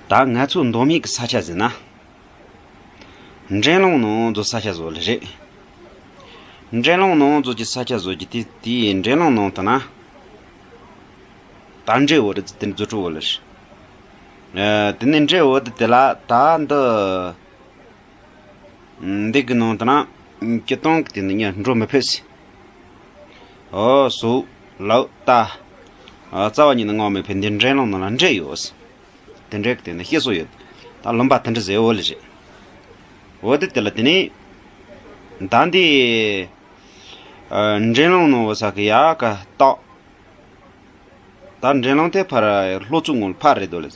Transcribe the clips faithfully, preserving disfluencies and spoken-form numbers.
ད་ང་ཚོ་མདོ་སྨད་ཀྱི་ས་ཆ་ཟེར་ན། འགྲན་སློང་ནང་ཚོ་ས་ཆ་བཟོ་ལེ་རེད། འགྲན་སློང་ནང་ཚོ་གྱི་ས་ཆ་བཟོ་གྱི་དེ་དེའི་འགྲན་སློང་ནང་དུ་ན། ད་འདྲེ་བོ་རེད་དེ་བཟོ་འཕྲོ་བོ་ལེ་རེད། དེ་ནས་འདྲེ་བོ་དེ་དེ་ལ་ད་འདི། འདི་གི་ནང་དུ་ན། སྤྱི་བཏང་གི་དེ་ནི་ཉ་འགྲོ་མི་ཕོད་སི། ཨོ་སོ། ལའུ་ཏ། རྩ་བ་ཉིད་ནས་ངོ་མི་ཕོད་འདི་འགྲན་སློང་ནང་ལ་འདྲེ་ཡོད་སི། དེ་འདྲའི་གི་དེ་ནི་ཤེས་སོ་ཡོད། ད་ལུང་པ་དེ་འདྲ་ཟེར་འོ་ལེ་རེད། འོ་དེ་དེ་ལ་དེ་ནི། ད་འདི། འགྲན་སློང་ནང་འོ་ས་གི་ཡ་ག་ཏོག་ད་འགྲན་སློང་དེ་ཕར་ལྷོ་ཚོ་ངོས་ཕར་རེད་དོ་ལེ།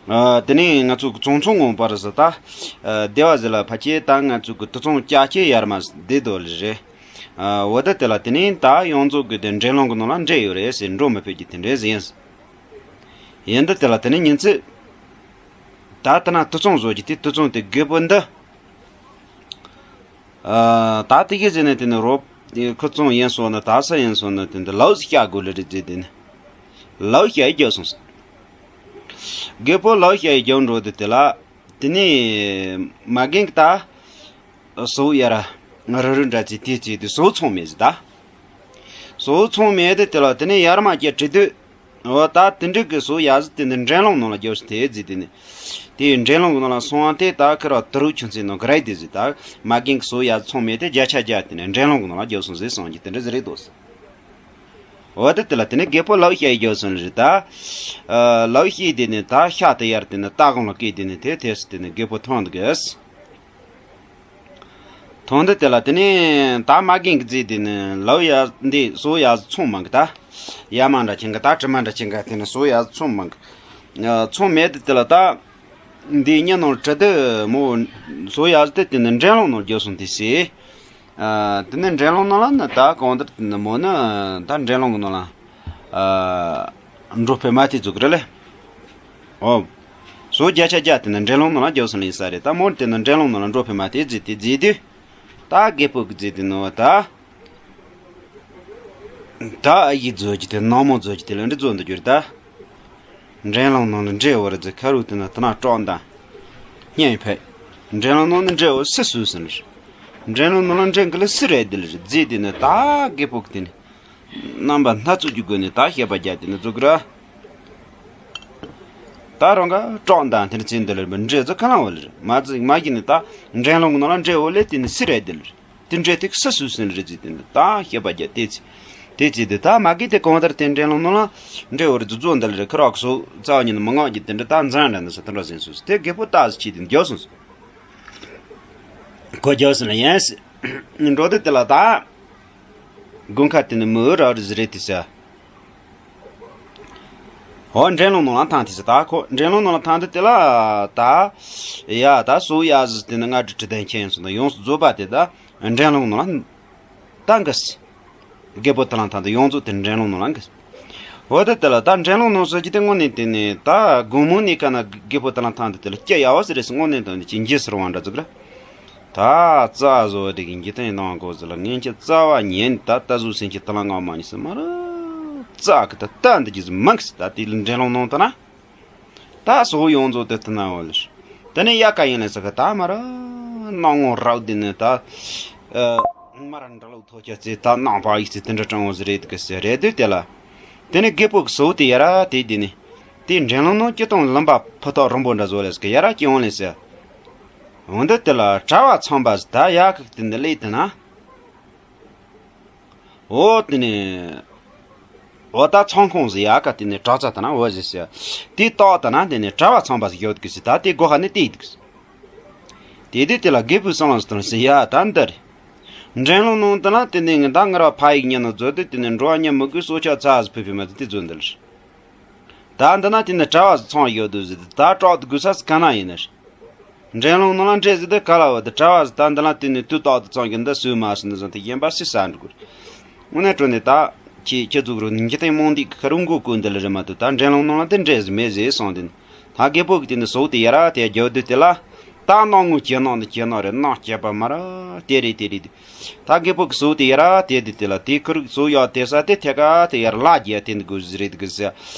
ཨ་དེ་ནས་ང་ཚོ་གི་ཙོང་ཚོ་ངོས་ཕར་ཟེར་ད། ཨ་སྡེ་བ་ཟེར་ལ་ཕ་ཁྱེད་ད་ང་ཚོ་གི་དུ་ཙོང་ཀྱ་ཁྱེད་ཡར་མ་བསྡད་དོ་ལེ་རེད། ཨ་འོ་ད་དེ་ལ་དེ་ནས་ད་ཡོངས་རྫོགས་གི་དེ་འགྲན་སློང་གི་ནང་ལ་འདྲེ་ཡོད་རེད་ཟེར་འགྲོ་མི་ཕོད་ཀྱི་དེ་འདྲའི་ཟེར་ཡིན། ཡིན་ད་དེ་ལ་དེ་ནས་ཉིན་ཚེ། ད་ལྟ་ན་དུ་ཙོང་བཟོ་གྱི་དེ་དུ་ཙོང་དེ་རྒད་པོ་འདི། ཨ་ད་དེ་གི་ཟེར་ནས་དེ་ནི་རོབ་ཁུ་ཙོང་ཡིན་སོང་ན་ད་ས་ཡིན་སོང་ན་དེ་འདི་ལའུ་སི་བཤའ་དགོས་ལེ་རེད་ཟེར་དེ་ནི། ལའུ་བཤའ་ཡི་རྒྱབ་སོང་ཟེར། རྒད་པོ་ལའུ་བཤའ་ཡི་རྒྱབ་འགྲོ་དེ་དེ་ལ། དེ་ནི་མ་རྒན་གི་ད། སོ་ཡར། རུ་རུ་འདྲ་ཅིག་དེ་ཅིག་དེ་སོ་ཚོང་མེད་ཟེར་ད། སོ་ཚོང་མེད་དེ་དེ་ལ་དེ་ནི་ཡར་མ་སྐྱེ་བྲི་དུས། འོ་ད་དེ་འདྲ་གི་སོ་ཡ་ཟི་དེ་ནི་འགྲན་སློང་ནང་ལ་རྒྱབ་སོང་དེ་ཟི་དེ་ནི། དེའི་འགྲན་སློང་གི་ནང་ལ་སོང་བ་དེ་ད་ཁི་ར་དུ་རུ་ཆུ་ཚོད་ནང་གི་ར་དེ་ཟི་ད། མ་རྒན་གི་སོ་ཡ་ཚོང་མེད་དེ་བརྒྱ་ཆ་བརྒྱ་དེ་ནི་འགྲན་སློང་གི་ནང་ལ་རྒྱབ་སོང་ཟི་སོང་གི་དེ་འདྲ་ཟི་རེད་དོ་ཟི། འོ་ད་དེ་ལ་དེ་ནི་རྒད་པོ་ལའུ་བཤའ་ཡི་རྒྱབ་སོང་ལེ་རེད་ད། ཨ་ལའུ་བཤའ་དེ་ནི་ད་བཤའ་དེ་ཡར་དེ་ནི་ལྟ་གོང་ལ་བཀལ་དེ་ནི་དེ་དེ་སི་དེ་ནི་རྒད་པོ་ཐོང་དུ་གི་ཟི། ཐོང་དེ་དེ་ལ་དེ་ནི་ད་མ་རྒན་གི་ཟི་དེ་ནི་ལའུ་ཡ་འདི་སོ་ཡ་ཚོང་མང་གི་ད། ཡ་མ་འདྲ་ཆེན་གི་ད་དྲི་མ་འདྲ་ཆེན་གི་དེ་ནི་སོ་ཡ་ཚོང་མང་གི། ཚོང་མེད་དེ་དེ་ལ་ད། འདི་གཉིས་ནང་བྲི་དེ་མོ། སོ་ཡ་ཟི་དེ་དེ་ནི་འགྲན་སློང་ནང་རྒྱབ་སོང་དེ་སི། ཨ་དེ་ནི་འགྲན་སློང་ནང་ལ་ནི་ད་གང་ལྟར་དེ་ནི་མོ་ནི་ད་འགྲན་སློང་གི་ནང་ལ་ཨ་འགྲོ་ཕོད་མ་དེ་ཚུགས་རེད་ལེ། ཨོ། སོ་བརྒྱ་ཆ་བརྒྱ་དེ་ནི་འགྲན་སློང་ནང་ལ་རྒྱབ་སོང་ལེ་ས་རེད་ད། མོ་དེ་ནི་འགྲན་སློང་ནང་ལ་འགྲོ་ཕོད་མ་དེ་ཟི་དེ་ཟི་དུས། ད་རྒད་པོ་གི་ཟི་དེ་ནི་བ་ད། ད་ཨ་ཡི་མཛོད་ཀྱི་དེ་ནག་མོ་མཛོད་ཀྱི་དེ་ལ་འདྲི་མཛོད་འདི་གྱུར་ད། འགྲན་སློང་ནང་ལ་འདྲེ་བོ་རེད་ཟེར་ཁ་རུ་དེ་ན་དེ་ན་སྐྲག་མདའ། སྙན་ཕེ། འགྲན་སློང་ནང་ལ་འདྲེ་བོ་སུ་སུ་ཟིན་རེད། འགྲན་སློང་ནང་ལ་འདྲེ་འགི་ལ་སུ་རེད་དེ་ལ་རེད་ཟེར་དེ་ནི་ད་རྒད་པོ་གི་དེ་ནི། རྣམ་པ་སྣ་ཚོགས་ཀྱི་སྒོ་ནས་ད་བཤད་པ་རྒྱག་དེ་ནི་བཙུགས་ར། ད་རང་ག་སྐྲག་མདའ་དེ་ནི་ཚིག་འདི་ལ་རེད་པ་འདྲེ་ཚོ་ཁ་ལང་བ་ལ་རེད་མ་ཚིག་མ་གི་ནི་ད། འགྲན་སློང་གི་ནང་ལ་འདྲེ་བོ་ལས་དེ་ནི་སུ་རེད་དེ་ལ་རེད། དེ་འདྲའི་ཐིག་སུ་སུ་ཟིན་རེད་ཟེར་དེ་ད་བཤད་པ་རྒྱ་དེ་ཚེ། དེ་ཚེ་དེ་ད་མ་གི་དེ་གང་ལྟར་དེ་འགྲན་སློང་ནང་ལ་འདྲེ་བོ་རེད་ཚོ་འདི་ལ་རེད་ཁ་རག་སོ་རྩ་བ་ཉིད་ནས་མི་ངག་གི་དེ་འདྲ་ད་འཛིན་ར་འདྲ་འདི་ས་དེ་འདྲ་ཟིན་སོ་དེ་རྒད་པོ་ད་ཟི་ཆི་དེ་འགྱོ་སོང་སོ། གོ་རྒྱ་སོང་ལ་ཡིན་སི། འགྲོ་དེ་དེ་ལ་ད། དགུན་ཁ་དེ་ནི་མི་ར་རི་ཟི་རེད་དེ་ས། ཧོ་འགྲན་སློང་ནང་ལ་ཐང་དེ་ས་ད་ཁོ་འགྲན་སློང་ནང་ལ་ཐང་དེ་དེ་ལ་ད། ཡ་ད་སོ་ཡ་ཟི་དེ་ནི་ང་དྲི་དྲི་དན་ཁྱེད་ཡིན་སོང་ད་ཡོངས་སུ་རྫོགས་པ་དེ་ད། འགྲན་སློང་ནང་ལ་ད་འགི་སི། རྒད་པོ་དེ་ལ་ཐང་དུ་ཡོངས་རྫོགས་དེ་འགྲན་སློང་ནང་ལ་འགི་སི། འོ་དེ་དེ་ལ་ད་འགྲན་སློང་ནང་སོ་ཅི་དེ་དངོས་གནས་དེ་ནས་ད་དགོང་མོ་ནས་ཀ་ན་རྒད་པོ་དེ་ལ་ཐང་དུ་དེ་ལ་སྐྱི་ཡ་བ་སི་རེད་སི་དངོས་གནས་དང་ནི་ཅི་འགྱི་སི་རུང་བ་འདྲ་ཟིག་ར། ད་རྩ་བཟོ་དེ་གི་འགྱི་དེ་ནང་གོ་ཟི་ལ་ངན་གྱི་རྩ་བ་ཉན་ད་ད་བཟོ་སེམས་ཀྱི་དེ་ལ་ངག་མ་ཉི་སི་མ་ར། རྩ་གི་ད་ད་འདི་གི་ཟི་མང་གི་སི་ད་དེ་ལ་འགྲན་སློང་ནང་དུ་ན། ད་སོ་ཡོངས་རྫོགས་དེ་ལྟ་ན་འོ་ལེ། དེ་ནས་ཡ་ཀ་ཡིན་ལེ་ས་ག་ད་མ་ར། སྣང་ངོ་རག་དེ་ནས་ད། ཨ། མ་ར་འདྲ་ལོ་ཐོ་ཁྱ་ཚེ་ད་སྣང་བ་ཡིག་ཚེ་དེ་འདྲ་དྲང་འོ་ཟི་རེད་གི་སི་རེད་དུས་དེ་ལ། དེ་ནས་རྒད་པོ་གི་སོ་དེ་ཡ་ར་དེ་དེ་ནས། དེ་འགྲན་སློང་ནང་སྐྱི་སྟོང་ལམ་པ་ཕུ་ཐོག་རིང་པོ་འདྲ་བཟོ་ལེ་ས་གི་ཡ་ར་སྐྱི་འོང་ལེ་ས། འོ་འདི་དེ་ལ་གྲྭ་བ་ཚངས་པ་ཟི་ད་ཡ་གི་དེ་འདི་ལེ་དེ་ན། འོ་དེ་ནས། འོ་ད་ཚོང་ཁང་ཟིག་ཡ་ཀ་དེ་ནས་དྲག་ཚ་དང་ན་འོ་ཟེར་ཟེར། དེ་ཏོག་དང་ན་དེ་ནས་གྲྭ་བ་ཚངས་པ་ཟིག་ཡོད་གི་ཟེར་ད་དེ་སྒོ་ཁ་ནས་བལྟས་འདུག་ཟེར། དེ་དུས་དེ་ལ་རྒད་པོའི་སང་ལ་སྟོན་ཟེར་ཡ་ད་འདི་རེད། འགྲན་སློང་ནང་དུ་ན་དེ་ནས་ངི་ད་ངར་བ་ཕ་ཡིག་ཉན་ན་མཛོད་དེ་དེ་ནས་འགྲོ་བ་ཉན་མི་དགོས་སོ་ཆ་ཚ་ཟིག་ཕུད་ཕུད་མ་དེ་དེ་མཛོད་འདི་རེད། ད་འདི་ན་དེ་ནི་གྲྭ་བ་ཚང་ཡོད་དུ་ཟེར་ཏེ་ད་དྲག་ཏུ་དགོས་ས་ག་ན་ཡིན་ནི། འགྲན་སློང་ནང་ལ་འདྲེ་ཟེར་ཏེ་ག་ལ་བ་དེ་གྲྭ་བ་ཟེར་ད་འདི་ལ་དེ་ནི་དུས་རྟག་ཏུ་ཚང་གི་འདི་སུས་མ་ཟེར་ནི་ཟེར་ཏེ་ཡིན་པ་སུས་ས་འགྲོ་དགོས། དངོས་གནས་དྲོ་ནས་ད་ཁྱེད་ཁྱེད་ཚོ་གི་རུ་འཇིག་རྟེན་རྨོངས་དད་ཀྱི་ཁ་རུ་མགོ་བསྐོན་འདི་ལ་རེ་མ་ཐུབ་ད་འགྲན་སློང་ནང་ལ་དེ་འདྲེ་ཟེར་མེད་ཟེར་སོང་དེ་ནི་ད་རྒད་པོ་གི་དེ་ནི་ཟོག་དེ་ཡ་ར་དེ་རྒྱབ་དུས་དེ་ལ། ད་སྣང་ངོ་ཇེ་སྣང་ནས་ཇེ་སྣང་རེད། སྣང་སྐྱེས་པ་མ་ར་དེ་རེད་དེ་རེད། ད་རྒད་པོ་གི་ཟོག་དེ་ཡར་དེད་དེ་དེ་ལ་དེ་ཁུར་གི་ཟོག་ཡར་དེད་ས་དེ་ཐད་ཀ་དེ་ཡར་ལ་རྒྱས་དེ་འདི་དགོས་ཟིག་རེད་གི་ཟེར།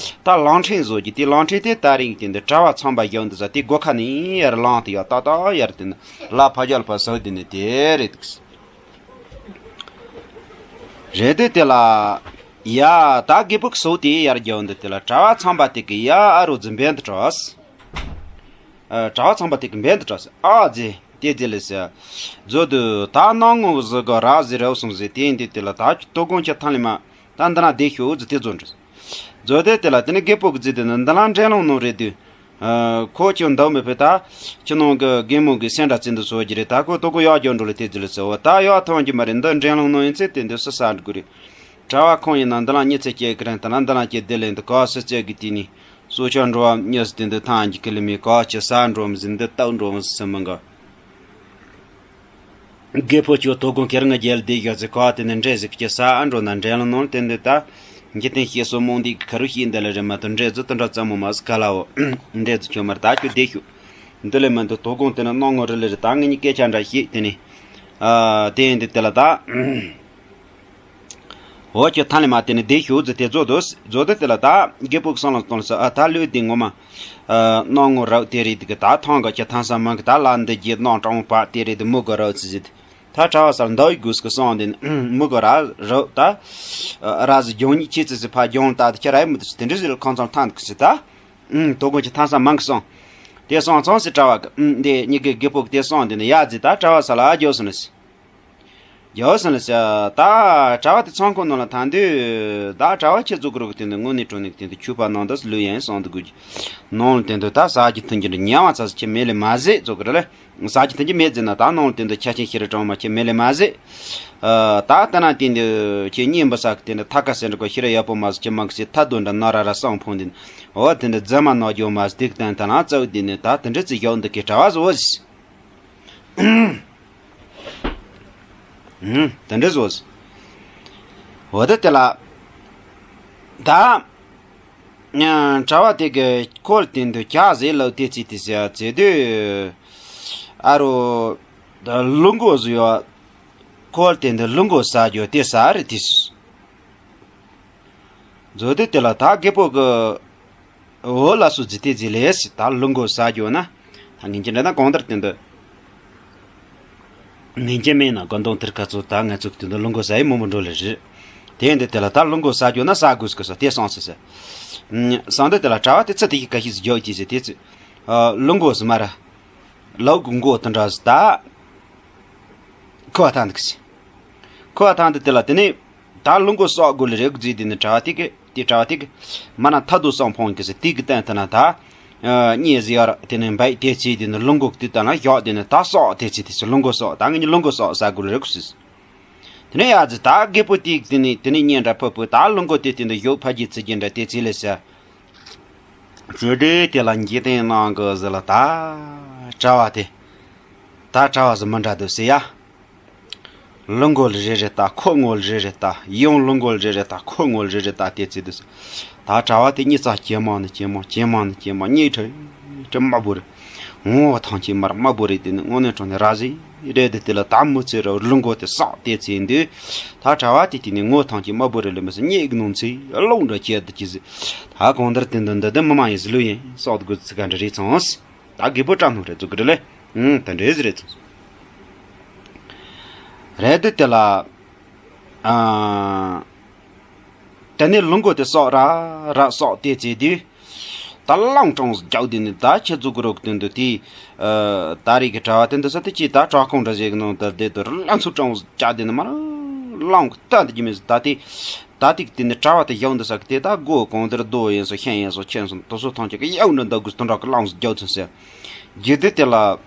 ད་གླང་ཕྲན་བཟོ་རྒྱུ་དེ་གླང་ཕྲན་དེ་ད་རིང་དེ་འདི་གྲྭ་བ་ཚངས་པ་བཞག་འདི་ས་དེ་སྒོ་ཁ་ནས་ཡར་ལངས་དེ་ཡར་ཏག་ཏག་ཡར་དེ་ནི་ལ་ཕ་རྒྱལ་ཕ་ཟོག་དེ་ནི་དེ་རེད་གི་ཟེར། རེད་དེ་དེ་ལ་ཡ་ད་རྒད་པོ་གི་ཟོག་དེ་ཡར་བཞག་འདི་དེ་ལ་གྲྭ་བ་ཚངས་པ་དེ་གི་ཡ་ཨ་རོ་ཛི་འབེན་དུ་གྲོས། ཨ། གྲྭ་བ་ཚངས་པ་དེ་གི་འབེན་དུ་གྲོས། ཨ་ཙི་དེ་ཙི་ལས་ཟེར། མཛོད་དུ་ད་སྣང་ངོ་བཟི་གོ་ར་ཟི་རེ་སོང་ཟེར། དེ་ཡིན་དུས་དེ་ལ་ད་ཁྱོད་དོ་དགོང་ཁྱེད་ཐང་ལི་མ་ད་འདི་ན་བསྡད་ཤོག་ཟེར་དེ་མཛོད་འདྲི། མཛོད་དེ་དེ་ལ་དེ་ནི་རྒད་པོ་གི་རྫི་དེ་ནི་འདི་ལ་འདྲེན་ལོང་ནོ་རེད་དུས། ཨ། ཁོ་ཁྱོད་འདུག་མི་ཕོད་ད། ཁྱི་ནང་གི་རྒན་མོ་གི་སེམས་འདྲ་བརྩི་འདུག་བཟོ་རྒྱུ་རེད། ད་ཁོ་དོ་དགོང་གཡག་རྒྱོ་འགྲོ་ལ་དེ་ཙི་ལས་ཟེར། འོ་ད་གཡག་ཐོན་རྒྱུ་མ་རེད། འདི་འདྲེན་ལོང་ནོ་ཡིན་ཚེ་དེ་འདི་སུ་ས་འགྲོ་གི་རེད། གྲྭ་བ་ཁོང་ཡིན་ན་འདི་ལ་ཉི་ཚེ་སྐྱེལ་གི་རེད། ད་ལ་འདི་ལ་སྐྱེལ་བདེ་ལེན་དུ་ག་སུ་བཙལ་གི་དེ་ནི། སོ་ཆ་འགྲོ་བ་མྱི་སི་དེ་འདི་ཐང་གི་ཀི་ལི་མི་ག་ཆེ་ས་འགྲོ་མི་ཟིན་འདི་རྟགས་འགྲོ་མི་སི་མི་འགའ། རྒད་པོ་ཁྱོད་དོ་དགོང་ཁེར་ང་རྒྱལ་བསྡད་ཡོད་ཚེ་ག་དེ་ནི་འདྲེ་ཟིག་ཁྱེད་ས་ཨ་འགྲོ་ན་འདྲེ་ལ་ནོར་དེ་འདི་ད། འཇིག་རྟེན་བཤད་སྲོལ་རྨོངས་འདི་གི་ཁ་རུ་ཤེས་འདི་ལ་རེད་མ་གཏོགས་འདྲེ་ཟིག་དེ་འདྲ་ཙམ་མོ་མ་ཟིག་ག་ལ་འོ། འདྲེ་ཟིག་ཁྱོད་མར་ད་ཁྱོད་བསྡད་ཤོག་འདི་ལས་མ་འདུག་དོ་དགོང་དེ་ནི་སྣང་ངོ་རི་ལི་རི་ད་ངེད་གཉིས་སྐད་ཆ་འདྲ་བཤད་དེ་ནི། ཨ། དེ་ཡིན་དུས་དེ་ལ་ད། འོ་ཁྱོད་ཐང་ལི་མ་དེ་ནི་བསྡད་ཤོག་ཟེར་དེ་མཛོད་དུ་མཛོད་དུ་དེ་ལ་ད་རྒད་པོ་གི་སང་ལ་གཏོང་ལ་ས་ཨ་ད་ལུས་དེ་ངོ་མ། ཨ། སྣང་ངོ་རག་དེ་རེད་དེ་གི་ད་ཐང་ག་ཁྱོད་ཐང་ས་མང་གི་ད་ལ་འདི་རྒྱུ་སྣང་གྲོང་པ་དེ་རེད་དེ་མུ་ག་རག་ཚི་ཟེར། ད་གྲྭ་བ་སར་འདའ་ཡི་དགོས་སི་གི་སང་དེ་ནི་མུ་ག་ར་རག་ད། ར་ཟི་རྒྱང་ཉིད་ཁྱེད་ཚི་ཟི་ཕ་རྒྱང་ད་དེ་ཁྱེད་ར་ཡི་མུ་དུ་དེ་འདྲ་ཟི་ལ་ཁང་ཚང་ཐང་གི་སི་ད། དོ་དགོང་ཁྱོད་ཐང་ས་མང་གི་སང་། དེ་སང་ཚང་སི་གྲྭ་བ་གི་འདི་གཉིས་གི་རྒད་པོ་གི་དེ་སང་དེ་ནི་ཡ་ཟི་ད་གྲྭ་བ་ས་ལ་ཨ་རྒྱོ་སི་ནི་སི། རྒྱལ་བ་སེམས་ལ་ཤ་ད་གྲྭ་བ་དེ་ཚང་ཁོ་ནང་ལ་ཐང་དུས་ད་གྲྭ་བ་ཁྱེད་ཚོ་གི་རོགས་དེ་འདི་དངོས་གནས་དྲང་གནས་དེ་འདི་ཆུ་པ་ནང་དུ་ལུས་ཡན་སོང་དུ་དགོས་ཀྱི་ནང་ལ་དེ་འདི་ད་ཟ་རྒྱུ་འཐུང་རྒྱུ་འདྲ་ཉལ་བ་ཚ་ས་ཁྱེད་མེད་ལས་མ་ཟད་ཚོ་གི་རེད་ལ། ཟ་རྒྱུ་འཐུང་རྒྱུ་མེད་ཟེར་ན་ད་ནང་ལ་དེ་འདི་ཆ་ཆེན་ཤི་རི་གྲོང་མ་ཁྱེད་མེད་ལས་མ་ཟད། ད་ལྟ་ན་དེ་འདི་ཁྱེད་གཉིས་འབུ་ས་གི་དེ་འདི་ཐ་ཀ་སེ་འདྲ་གོ་ཤི་རི་ཡག་པོ་མ་ཟེར་ཁྱེད་མ་གི་སེ་ཐ་དོ་འདྲ་ན་ར་ར་སང་ཕོང་དེ་འདི་འོ་དེ་འདི་རྫི་མ་ནག་རྒྱུ་མ་ཟེར་དེ་གི་དོན་ད་ན་རྩ་བ་དེ་འདི་ད་དེ་འདྲ་ཚེ་ཡག་འདི་གི་གྲྭ་བ་ཟོ་ཟེར། ཨུམ། དེ་འདྲ་བཟོས། འོ་ད་དེ་ལ། ད། གྲྭ་བ་དེ་གི་ཁོལ་དེ་འདུག་ཇ་ཟེ་ལོ་དེ་ཚིག་དེ་ཟེར་ཚེ་དུས། ཨ་རོ། ད་ལུ་མགོ་བཟོས་ཡོད། ཁོལ་དེ་འདུག་ལུ་མགོ་ཟ་རྒྱུ་དེ་ཟ་རེད་དེ། མཛོད་དེ་དེ་ལ་ད་རྒད་པོ་གི་འོ་ལ་སུ་ཛི་ཏེ་ཛི་ལེ་སི་ད་ལུ་མགོ་ཟ་རྒྱུ་ན། ད་ངན་གྱི་འདྲ་ན་གང་ལྟར་དེ་འདུག་ངན་གྱི་མེད་ན་གོ་འདོང་དེར་ཁ་ཚོ་ད་ང་ཚོ་གི་དེ་འདུག་ལུ་མགོ་ཟ་ཡི་མོ་མོ་འགྲོ་ལེ་རེད། དེ་འདི་དེ་ལ་ད་ལུ་མགོ་ཟ་རྒྱུ་ན་ཟ་དགོས་སི་གི་ས་དེ་སང་སི་སི། སང་འདི་དེ་ལ་གྲྭ་བ་དེ་ཚི་དེ་གི་ཁ་ཤས་སི་རྒྱོ་ཅི་སི་དེ་ཚི། ལུ་མགོ་ཟི་མ་ར། ལོ་གི་མགོ་དེ་འདྲ་ཟི་ད། ཁོ་བ་ཐང་འདུག་སི། ཁོ་བ་ཐང་འདི་དེ་ལ་དེ་ནི། ད་ལུ་མགོ་སོག་དགོས་ལེ་རེད་གི་ཟི་དེ་ནི་གྲྭ་བ་དེ་གི་དེ་གྲྭ་བ་དེ་གི། མ་ན་ཐ་དོ་སང་ཕོང་གི་སི་དེ་གི་སྟན་དེ་ན་ད། གཉིས་ཟི་ཡར་དེ་ནི་འབའི་དེ་ཚི་དེ་ནི་ལུ་མགོ་དེ་ད་ན་ཞོག་དེ་ནི་ད་སོག་དེ་ཚི་དེ་ཚི་ལུ་མགོ་སོག་ད་ངི་ནི་ལུ་མགོ་སོག་ཟ་དགོས་ལེ་རེད་གི་སི། དེ་ནས་ཡ་ཟི་ད་རྒད་པོ་དེ་དེ་ནས་དེ་ནས་གཉེན་འདྲ་ཕུ་བོ་ད་ལུ་མགོ་དེ་དེ་འདི་ཡོད་ཕ་རྒྱུད་ཚི་རྒྱུད་འདྲ་དེ་ཚི་ལེ་ཟེར། ཚི་དེ་དེ་ལ་འཇིག་རྟེན་ནང་གི་ཟི་ལ་ད་གྲྭ་བ་དེ། ད་གྲྭ་བ་ཟི་མི་འདྲ་འདུག་ཟེར་ཡ། ལུ་མགོ་ལ་རེ་རེ་ལྟ་ཁོ་ངོ་ལ་རེ་རེ་ལྟ་ཡང་ལུ་མགོ་ལ་རེ་རེ་ལྟ་ཁོ་ངོ་ལ་རེ་རེ་ལྟ་དེ་ཚི་འདུག་ཟེར། ད་གྲྭ་བ་དེ་གཉིད་ཚ་ཇེ་མང་ནས་ཇེ་མང་ཇེ་མང་ནས་ཇེ་མང་གཉིད་ཁྲི་ཁྲི་དམར་པོ་རེད། ངོ་བོ་ཐང་ཆེན་མར་དམར་པོ་རེད་དེ་ནི་དངོས་གནས་དྲང་ནས་ར་ཟི་རེད་དེ་དེ་ལ་ད་མི་ཚེ་ར་ལུ་མགོ་དེ་སག་དེ་ཚེ་འདུག་ད་གྲྭ་བ་དེ་དེ་ནི་ངོ་བོ་ཐང་ཆེན་དམར་པོ་རེད་ལ་མི་སྲིད་གཉིད་ཀྱི་ནང་ཚེ་རླུང་འདྲ་བྱེད་དུ་ཅི་ཟེར། ད་གང་ལྟར་དེ་འདི་འདི་དེ་མི་མ་ཡིན་ཟི་ལུ་ཡིན་སག་དུ་དགོས་ཚི་ག་འདྲ་རེད་ཚང་ཟེར། ད་རྒད་པོ་སྐྲག་སྣང་རེད་ཚུགས་ཀྱི་རེད་ལེ། ཨང་དེ་འདྲ་ཟི་རེད་ཚུགས། རེད་དེ་དེ་ལ། ཨ། དེ་ནས་ལུ་མགོ་དེ་སག་ར་ར་སག་དེ་ཚེ་དུས། ད་གླང་གྲངས་སུ་རྒྱག་དེ་ནི་ད་ཁྱེད་ཚོ་གི་རོགས་དེ་འདུག་དེ། ད་རེས་ཀྱི་གྲྭ་བ་དེ་འདུག་ས་དེ་ཅི་ད་གྲྭ་ཁོང་འདྲ་ཞིག་གི་ནང་དུ་བསྡད་དུ་གླང་ཚོ་གྲངས་སུ་རྒྱག་དེ་ནི་མ་ར་གླང་གི་རྟ་འདི་ཀྱི་མི་ཟིག་ད་དེ། ད་དེ་གི་དེ་ནི་གྲྭ་བ་དེ་ཡག་འདུག་ས་གི་དེ་ད་སྒོ་གང་དེར་རྡོ་ཡིན་སོ་ཤན་ཡིན་སོ་ཁྱེར་སོ་དུ་སོ་ཐང་ཆེ་གི་ཡག་འདྲ་འདུག་གི་དུ་འདྲ་གི་གླང་སུ་རྒྱག་ཚུན་ཟེར། རྒྱུ་དེ་དེ་ལ།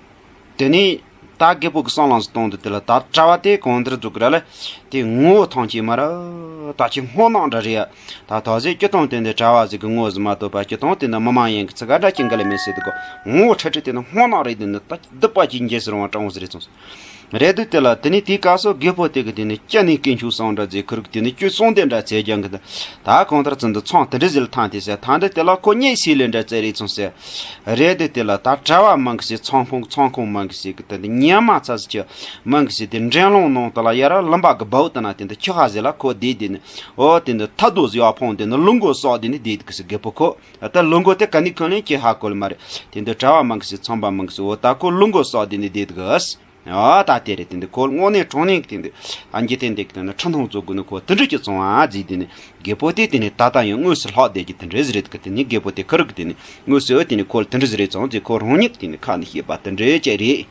དེ་ནས་ད་རྒད་པོ་གི་སང་ལངས་སུ་གཏོང་དུ་དེ་ལ་ད་གྲྭ་བ་དེ་གང་འདིར་འཛུགས་ར་ལ། དེ་ངོ་བོ་ཐང་ཆད་མ་ར། ད་ཁྱེད་སྔོ་ནག་འདྲ་རེད་ཡ། ད་ད་གཟོད་སྤྱི་བཏང་དེ་འདི་གྲྭ་བ་ཟིག་གི་ངོ་བོ་ཟིག་མ་གཏོགས་པ་སྤྱི་བཏང་དེ་འདི་མི་མ་ཡིན་གི་ཚིག་ག་འདྲ་ཅིག་འགའ་ལ་མེད་ཟེར་དུ་གོ། ངོ་བོ་ཁྲ་ཁྲི་དེ་ནི་སྔོ་ནག་རེད། དེ་ནི་ད་སྡུག་པ་ཅིག་འཇལ་ཟེར་བ་སྤྲང་བོ་ཟིག་རེད་སོང་ཟེར། རེད་དུས་དེ་ལ་དེ་ནས་དེའི་སྐབས་སུ་རྒད་པོ་དེ་གི་དེ་ནས་ཅི་ནས་སྐྱེ་འཆུག་སོང་འདྲ་ཟེར་ཁུར་གི་དེ་ནས་ཅུ་སོང་དེ་འདྲ་ཚེ་རྒྱང་གི་ད་གང་ལྟར་ཚུན་དུ་ཚོང་དེ་འདྲ་ཟིལ་ཐང་དེ་ཟེར་ཐང་འདྲ་དེ་ལ་ཁོ་གཉིད་སད་ལེ་འདྲ་ཙེ་རེ་ཚོང་ཟེར། རེད་དུས་དེ་ལ་ད་གྲྭ་བ་མང་གི་ཟེར་ཚོང་ཁང་ཚོང་ཁང་མང་གི་ཟེར་གི་དེ་འདི་ཉི་མ་ཚ་ཟེར་གྱི་མང་གི་ཟེར་དེ་འགྲན་སློང་ནང་དུ་ལ་ཡར་ལུམ་པ་གི་བའུ་དེ་ན་དེ་འདི་ཁྱི་ཧ་ཟེར་ལ་ཁོ་བསྡད་དེ་ནི་ཨོ་དེ་འདི་ཐ་དོ་ཟེར་བ་ཕོང་དེ་ནི་ལུང་གོ་སོགས་དེ་ནི་བསྡད་གི་ཟེར་རྒད་པོ་ཁོ། ད་ལུང་གོ་དེ་ག་ནས་ཁོ་ལེན་ཅི་ཧ་གོ་ལ་མ་རེད། དེ་འདི་གྲྭ་བ་མང་གི་ཟེར་ཚོང་པ་མང་གི་ཟེར་འོ་ད་ཁོ་ལུང་གོ་སོགས་དེ་ནི་བསྡད་གི་ཟེར། ཨ་ད་དེ་རེད། དེ་འདི་ཁོ་དངོས་གནས་དྲང་གནས་ཀྱི་དེ་འདི་ཨ་འཇིག་རྟེན་འདི་གི་དེ་ནི་ཁྲི་མཐོང་བཙོག་དགོས་ནི་ཁོ་དེ་འདྲ་ཅིག་བཙོང་ཨ་ཟིག་དེ་ནི་རྒད་པོ་དེ་དེ་ནི་ད་ལྟ་ཡང་དངོས་སུ་ལྷག་བསྡད་ཀྱི་དེ་འདྲ་ཟིག་རེད་གི། དེ་ནི་རྒད་པོ་དེ་ཁུར་གི་དེ་ནི་དངོས་སུ་དེ་ནི་ཁོ་དེ་འདྲ་ཟིག་རེད་བཙོང་ཟིག་ཁོ་རང་ཉིད་དེ་ནི་ཁ་ནས་བཤད་པ་དེ་འདྲ་ཅིག་རེད།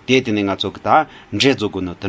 དེ་དེ་ནི་ང་ཚོ་གི་ད་འདྲེ་བཙོག་དགོས་ནི་དེ་